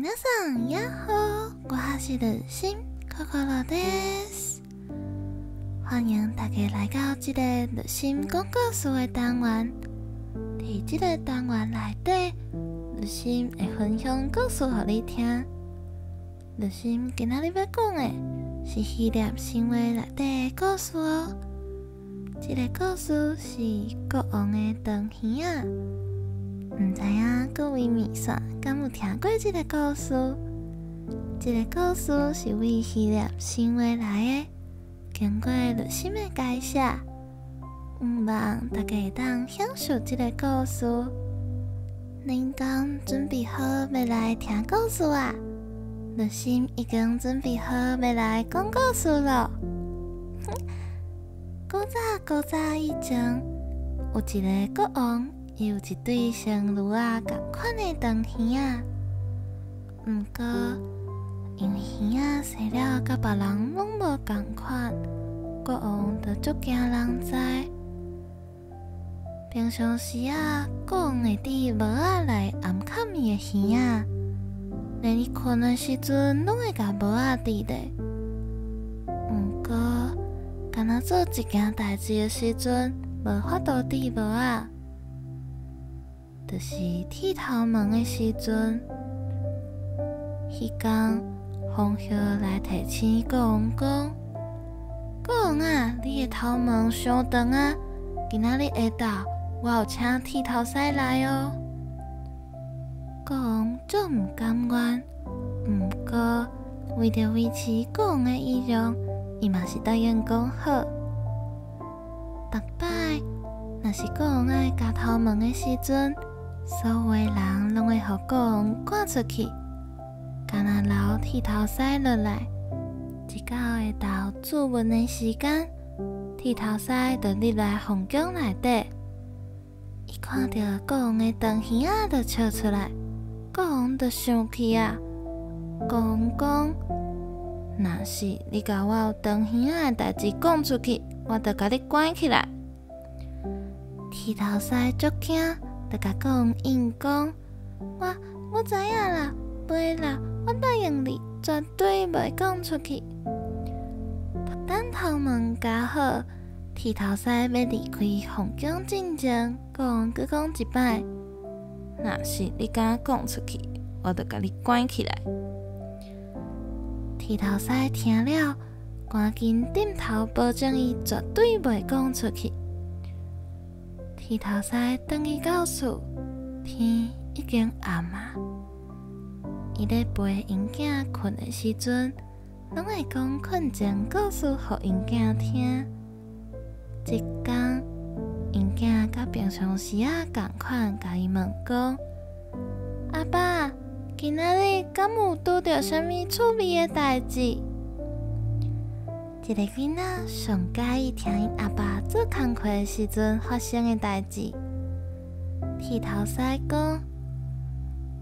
皆さんやっほー，我是绿心，可可乐です。歡迎大家來到這个綠心講故事的單元。佇這个單元內底，綠心會分享故事予你聽。綠心今仔日欲講的是希臘神話內底的故事哦。這个故事是國王的長耳仔。毋知影各位面線敢有聽過這个故事？這个故事是為希臘神話來的，經過綠心的改寫，向望大家會當享受這个故事。恁敢準備好欲來聽故事啊？綠心已經準備好欲來講故事囉。古早古早以前，有一个國王。伊有一對生驢仔仝款的長耳仔，毋過因為耳仔生了佮別人攏無仝款，國王就足驚人知。平常時仔，國王會佇帽仔內掩崁伊的耳仔，連伊睏的時陣攏會共帽仔佇咧。毋過，干焦做一件代誌的時陣，無法度戴帽仔。就是剃頭毛的時陣，彼工皇后來提醒國王講：國王啊，你的頭毛傷長啊，今仔日下晝我有請剃頭師來哦。國王足毋甘願，毋過為著維持國王的儀容，伊嘛是答應講好。逐擺若是國王愛鉸頭毛的時陣，所有的人攏會予國王趕出去，干焦留剃頭師落來。一到下晝注文的時間，剃頭師就入來皇宮內底。伊看著國王的長耳仔就笑出來，國王就生氣啊！國王講：若是你共我有長耳仔的代誌講出去，我就共你關起來。剃頭師足驚，就共國王應講：我我知影啦，袂啦，我答應你，絕對袂講出去。等頭毛鉸好，剃頭師欲離開皇宮進前，國王閣講一擺：若是你敢講出去，我就共你關起來。剃頭師聽了，趕緊點頭保證伊絕對袂講出去。剃頭師轉去到厝，天已經暗啊。伊咧陪𪜶囝睏的時陣，攏會講睏前故事予𪜶囝聽。一工，𪜶囝佮平常時仔仝款，共伊問講：阿爸，今仔日敢有拄著啥物趣味的代誌？這个囡仔上佮意聽𪜶阿爸做工課的時陣發生的代誌。剃頭師講：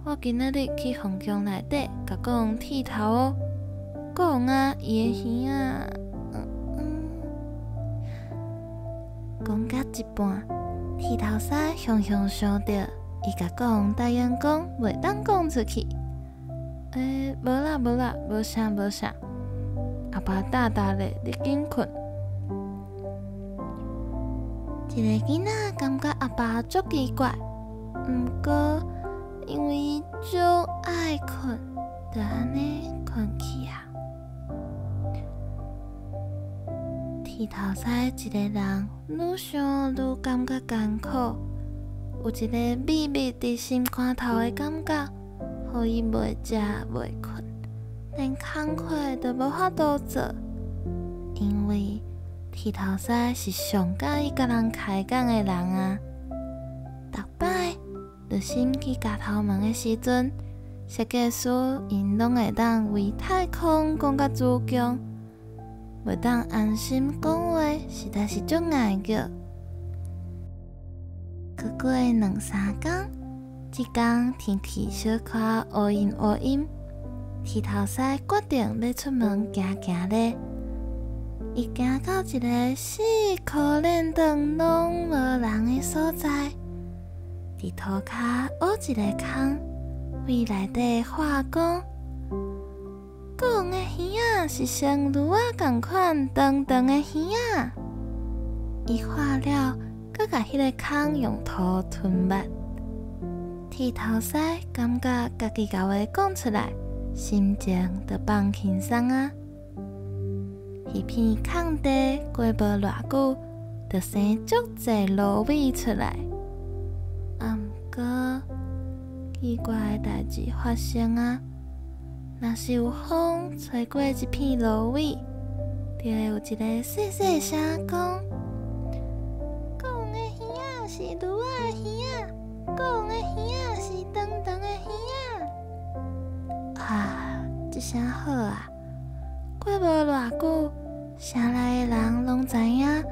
我今仔日去皇宮內底共國王剃頭哦。國王啊，伊的耳仔，嗯嗯，講到一半，剃頭師雄雄想著，伊共國王答應講袂當講出去。欸，無啦無啦，無啥無啥。阿爸罩罩咧，你緊睏。這个囡仔感覺阿爸足奇怪，毋過因為伊足愛睏，就按呢睏去啊。剃頭師一个人愈想愈感覺艱苦，有一个秘密佇心肝頭的感覺，予伊袂食袂睏。連工課都無法度做，因為剃頭師是上佮意佮人開講的人啊。逐擺綠心去鉸頭毛的時陣，設計師𪜶攏會當為太空講甲自強，袂當安心講話，實在是足礙腳。閣過兩三工，這工天氣小可烏陰烏陰。剃頭師決定欲出門行行咧，伊行到一个死可憐頓攏無人的所在，佇塗跤挖一个空，為內底話講，國王的耳仔是像驢仔仝款長長的耳仔。伊喊了，閣共彼个空用塗吞抹。剃頭師感覺家己共話講出來，心情就放輕鬆啊。彼片空地過無偌久，就生足濟蘆葦出來。啊，毋過奇怪的代誌發生啊！若是有風吹過這片蘆葦，就會有一个細細聲講：國王的耳仔是驢仔的耳仔，國王的耳仔是長長的耳仔。啊，這聲好啊！過無偌久，城內的人攏知影，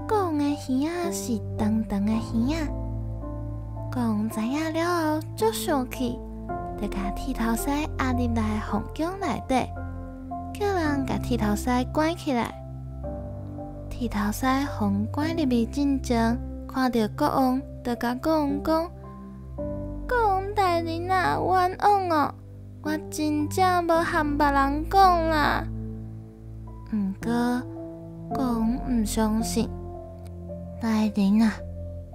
國王的耳仔是長長的耳仔。國王知影了後，足生氣，就共剃頭師押入來皇宮內底，叫人共剃頭師關起來。剃頭師予關入去進前，看著國王，就共國王講：國王大人啊，冤枉哦！我真正無和別人講啦。毋過國王毋相信，來人啊，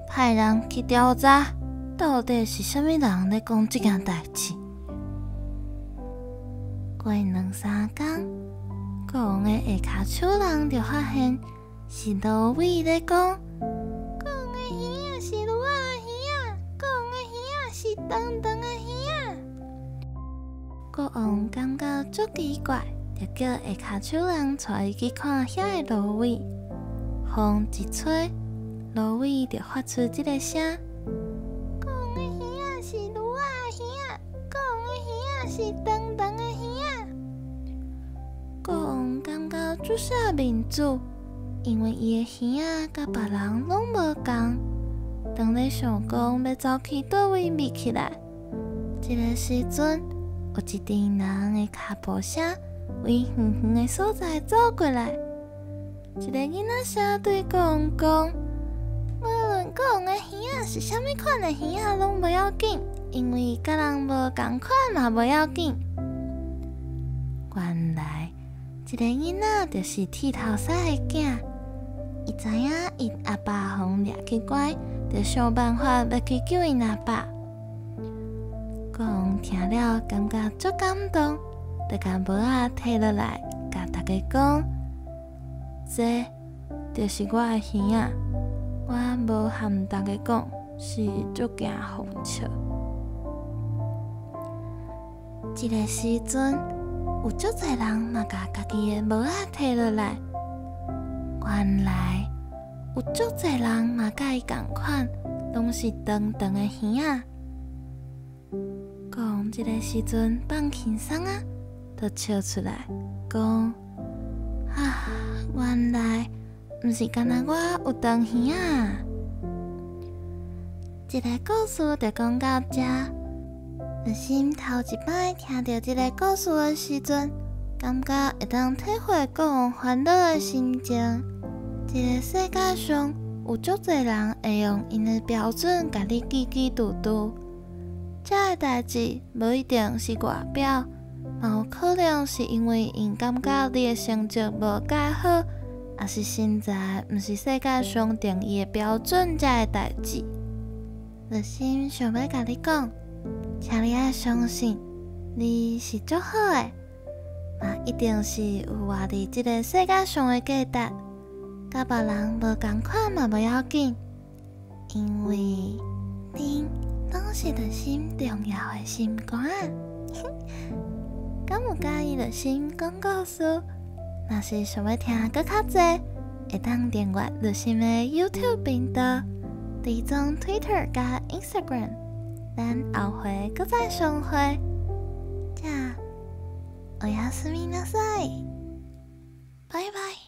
派人去調查，到底是啥物人咧講這件代誌。過兩三工，國王的下跤手人就發現是蘆葦咧講，國王的耳仔是驢仔的耳仔，國王的耳仔是長長的耳仔。國王感覺足奇怪，就叫下跤手人帶伊去看遐个蘆葦。風一吹，蘆葦就發出這个聲：國王的耳仔是驢仔的耳仔，國王的耳仔是長長的耳仔。國王感覺足煞面子，因為伊的耳仔佮別人攏無仝。當咧想講欲走去佗位覕起來，這个時陣，有一陣人的跤步聲為遠遠的所在走過來。一个囡仔聲對國王講：無論國王的耳仔是啥物款的耳仔，攏無要緊，因為佮人無仝款嘛無要緊。原來，這个囡仔就是剃頭師的囝。伊知影𪜶阿爸予掠去關，就想辦法欲去救𪜶阿爸。國王聽了，感覺足感動，就共帽仔提落來，共大家講：這就是我的耳仔，我無和大家講，是足驚予笑。這个時陣，有足濟人嘛共家己的帽仔提落來。原來有足濟人嘛佮伊仝款，攏是長長的耳仔。國王這个時陣放輕鬆啊，就笑出來，講：啊，原來毋是干焦我有長耳仔。這个故事就講到遮。內心頭一擺聽著這个故事的時陣，感覺會當體會國王煩惱的心情。這个世界上有足濟人會用𪜶的標準共你記記拄拄，這个代誌無一定是外表，嘛有可能是因為𪜶感覺你的成績無蓋好，抑是身材毋是世界上定義的標準，這个代誌。內心想欲共你講，請你愛相信，你是足好的，嘛一定是有活佇這个世界上的價值。佮別人無仝款嘛無要緊，因為恁攏是內心重要的心肝仔。敢有佮意內心講故事？若是想欲聽閣較濟，會當訂閱內心的 YouTube 頻道，追蹤 Twitter 佮 Instagram。咱後回閣再相會。じゃあ、おやすみなさい。拜拜。